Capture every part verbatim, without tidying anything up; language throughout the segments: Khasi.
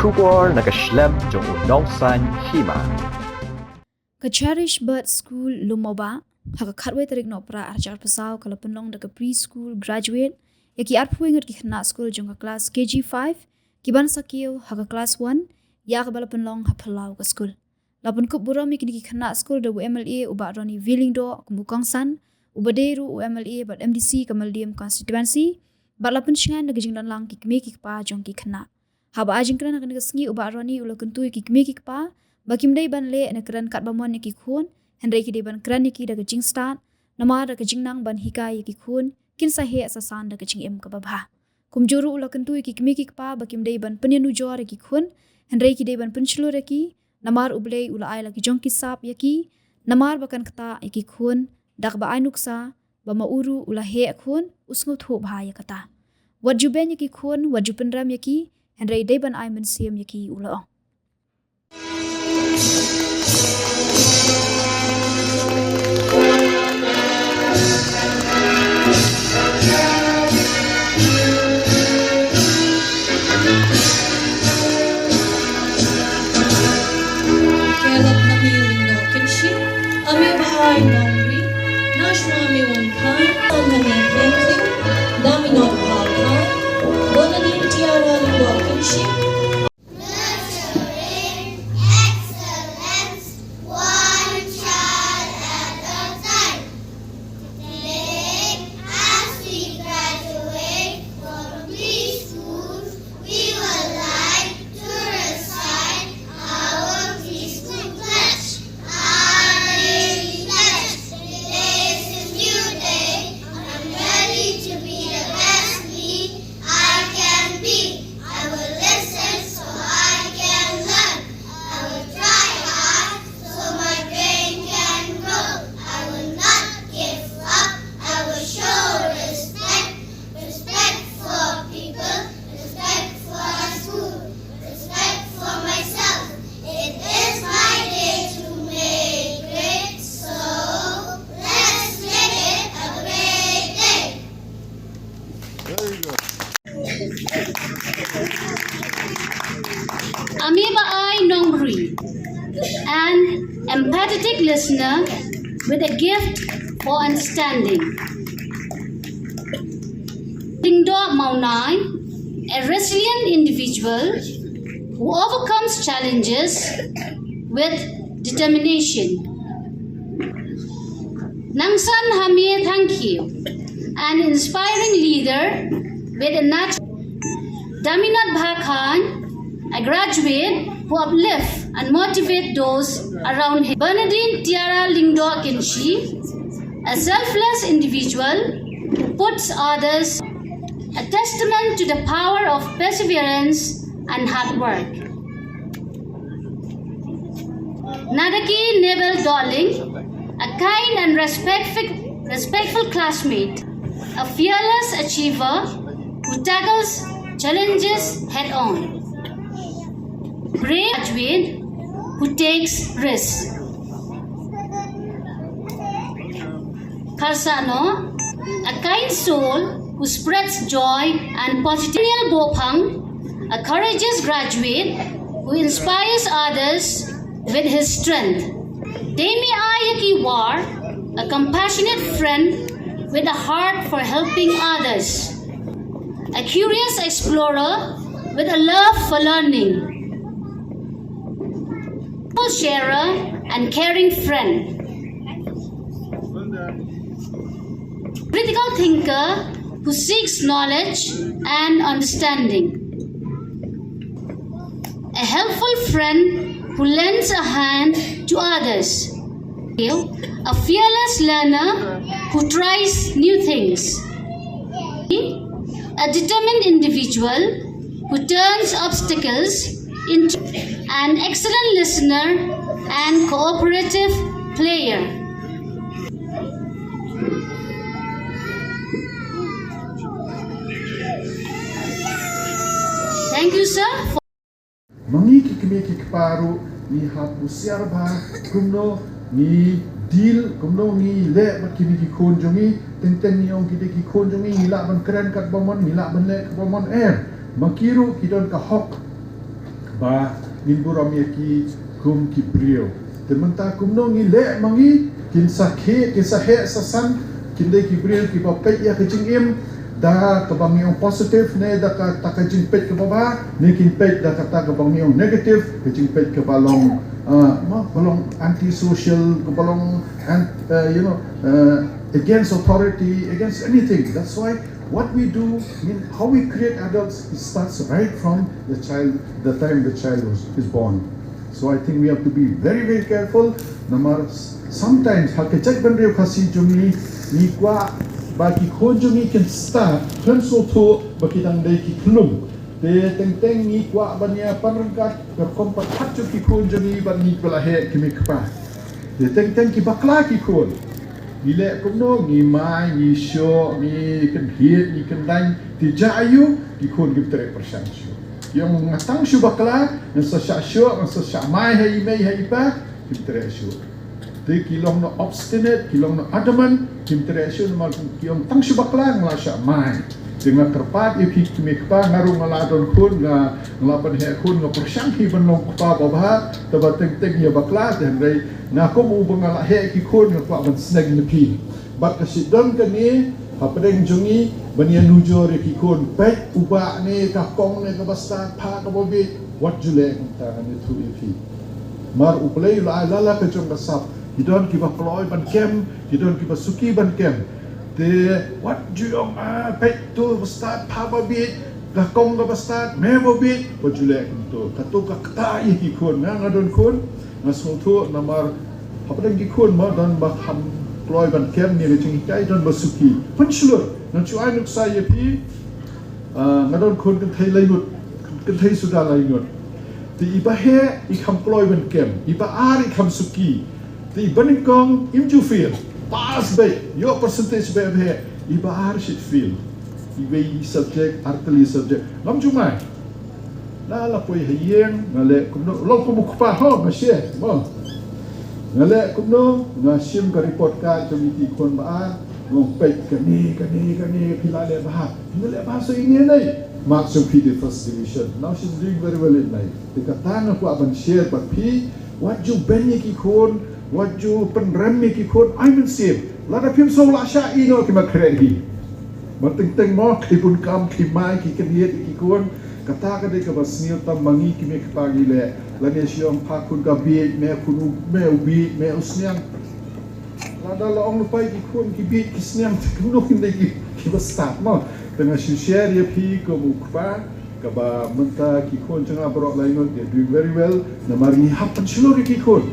Khubor na ka shlem jong u Nongsaiñ Hima. Ka Cherish Bird School Lumawbah, ha ka khatwei tarik Nohprah arhajar arphew saw ka la pynlong da ka preschool graduate ïa ki arphew ngut ki khynnah skul jong ka klas K G five, ki ban sa kiew ha ka klas one, ïa kaba la pynlong ha phyllaw ka skul. La pynkup burom ïa kine ki khynnah skul da u M L A u Bah Ronnie V Lyngdoh kum u kongsan, uba dei ruh u M L A bad M D C ka Mylliem constituency, bad la pynshngaiñ da ka jingdon lang ki kmie ki kpa jong ki khynnah. Haba ai jingkren ha kane ka sngi u Bah Ronnie u la kyntu ïa ki kmie ki kpa ba kim dei ban leh ne kren katba mon ïa ki khun, hynrei ki dei ban kren ïa ki da ka jingstad, namar da ka jingnang ban hikai ïa ki khun kin sa heh sa san da ka jingim kaba bha. Kumjuh ruh u la kyntu ïa ki kmie ki kpa ba kim dei ban pynïanujor ïa ki khun, hynrei ki dei ban pynshlur ïa ki, namar U Blei u la ai la ki jong ki sap ïa ki, namar ba kan ktah ïa ki khun da kaba ai nuksa ba ma u ruh u la heh khun, u sngewthuh bha ïa kata. Wat ju beiñ ïa ki khun, wat ju pynrem ïa ki, hynrei dei ban ai mynsiem ïa ki, u la ong. Nurturing excellence, one child at a time. Today, as we graduate from preschool, we would like to recite our preschool pledge. I pledge. Today is a new day. I'm ready to be the best me I can be. I will listen so I can learn. I will try hard so my brain can grow. I will not give up. I will show respect. Respect for people. Respect for our school. Respect for myself. It is my day to make great. So let's make it a great day. Very good. Ami ba ai nongri, an empathetic listener with a gift for understanding. Lyngdoh Mawnai, a resilient individual who overcomes challenges with determination. Nangsan Hamir Thangkhiew, an inspiring leader with a nat-, Daminot Bhakhan, a graduate who uplift and motivate those around him. Bernadine Tiara Lyngdoh Kynshi, a selfless individual who puts others, a testament to the power of perseverance and hard work. Nadaki Nebel Dohling, a kind and respectful, respectful classmate, a fearless achiever who tackles challenges head on. Brave graduate who takes risks. Kharsano, a kind soul who spreads joy and positivity. Daniel Bophang, a courageous graduate who inspires others with his strength. Dame Aiyaki War, a compassionate friend with a heart for helping others. A curious explorer with a love for learning. Sharer and caring friend. Critical thinker who seeks knowledge and understanding. A helpful friend who lends a hand to others. A fearless learner who tries new things. A determined individual who turns obstacles into an excellent listener and cooperative player. Thank you, sir. Ma ngi ki kmie ki kpa ruh ngi hap husiar bha kumno ngi deal, kumno ngi leh bad kine ki khun jong ngi. Teng teng ngi ong ki dei ki khun jong ngi, ngi lah ban kren katba mon, ngi lah ban leh katba mon, em. Ma ki ruh ki don ka hok. Ba ngin burom ïa ki kum ki briew. Te mynta kumno ngi leh ma ngi, kin sa khie, kin sa heh sa san, kin dei ki briew kiba peit ïa ka jingim da kaba ngi ong positive, ne da kata ka jingpeit kaba bha, ne kin peit da kata kaba ngi ong negative, ka jingpeit kaba long, ah, ma, ba long anti-social, kaba long, and, uh, you know, uh, against authority, against anything. That's why what we do, I mean, how we create adults, it starts right from the child, the time the child was, is born. So I think we have to be very, very careful. Namar sometimes ha ka jaitbynriew Khasi jong ngi, ngi kwah ba ki khun jong ngi kin stad, kin sngewthuh ba ki dang dei ki khyllung. Te teng teng ngi kwah ban ïa pynryngkat ka rukom pyrkhat jong ki khun jong ngi bad ngi ba la heh ki mei kpa. Te teng teng ki bakla ki khun. Ngi leh kumno, ngi mai, ngi shoh, ngi kynhied, ngi kyndaiñ, te ja aïu, ki khun kim treh pyrshang shuh. Ïa nga tang shu bakla, nga sa shah shoh, nga sa shah mai ha i mei ha i pa, kim treh shuh. Te ki long na obstinate, ki long na adamant, kim treh shuh namar ki ong tang shu bakla nga la shah mai. Te nga kyrpad ïa phi ki mei kpa, nga ruh nga la don khun, nga, nga la pynheh khun, nga pyrshang hi ban long kpa babha, te ba teng teng ïa bakla, te hynrei nga kum uba nga la heh ki khun, nga kwah ban sneng na phi. Bad ka shu don kane hapdeng jong ngi ban ïa nujor ïa ki khun, peit u bah ne, ka kong ne kaba stad, pha kaba bieit, wat ju leh kumta, ngan ïathuh ïa phi. Mar U Blei u la ai la la ka jong ka sap, ki don kiba kloi ban kem, ki don kiba suki ban kem. Te wat ju ong, ah, peit to ba stad, pha ba bieit, ka kong kaba stad, mei ba bieit, wat ju leh kumto. Kato ka ktah ïa ki khun, nga, nga don khun, nga sngewthuh namar hapdeng ki khun mo don ba kham kloi ban kem ïa ka jinghikai, don ba suki. Pynshlur, ngan shu ai nuksa ïa phi, ah, nga don khun kynthei lai ngut, kynthei suda lai ngut. Te iba heh i kham kloi ban kem, iba ar i kham suki. Te iba nyngkong im ju fail, pass beit, ïoh percentage beit ba heh, iba ar shit fail. Iwei i subject, ar tylli subject, ngam ju mai. La la poi ha ïing, nga leh kumno, long kum u kpa ho, nga share mo. Nga leh kumno, nga shim ka report card jong ïa ki khun ba ar, nga ong peit kane, kane, kane, phi la leh bha. Phi la leh bha, so ine nei. Mark jong phi dei first division. Now she's doing very well in life. Te kata nga kwah ban share bad phi, wat ju beiñ ïa ki khun, wat ju pynrem ïa ki khun, ai mynsiem. Lada phim sngew lah shah, ïeh noh ki ma khreh hi. Mar teng teng mo, ki bun kam, ki mai, ki kynhied ïa ki khun. Kata ka dei kaba sniew tam ma ngi ki mei kpa ngi leh. Lane shu ong pha khun ka bieit, mei khun u, mei u bieit, mei u sniang. Lada la ong lypa ïa ki khun ki bieit ki sniang, te kumno kin dei ki, kiba stad mo. Te nga shu share ïa phi kum u kpa, kaba mynta ki khun jong nga baroh lai ngut, they're doing very well. Namar ngi hap pynshlur ïa ki khun.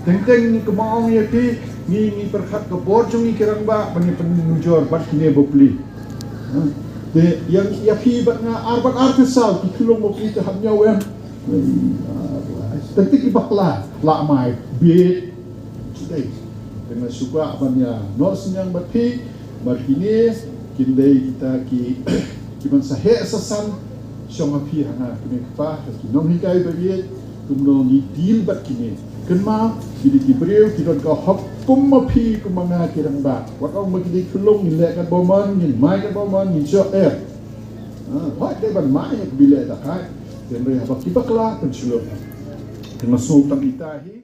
Teng teng ngi, kumba ong ïa phi, ngi, ngi pyrkhat ka bor jong ngi ki rangbah, ba ngi pynujor bad kine bapli. Ha? Te ïa, ïa phi bad nga ar bad ar te saw, ki khyllung bapli te hap ñiew em. Teng teng ki bakla, lah mai, bieit. Te nga shu kwah ban ïa noh synñiang bad phi, bad kine kin dei kita ki, ki ban sa heh sa san shong ha phi ha nga, ki mei kpa, ha ki nonghikai ba ïeit, kumno ngi deal bad kine. Kynmaw, ki dei ki briew, ki don ka hok kum ma phi, kum ma nga ki rangbah. Wat ong ba ki dei khyllung, ngin leh katba mon, ngin mai katba mon, ngin shoh, em. Ha, hooid dei ban mai ha ka bynta da kai. Te hynrei haba ki bakla pynshlur. Te nga sngew tang ita hi.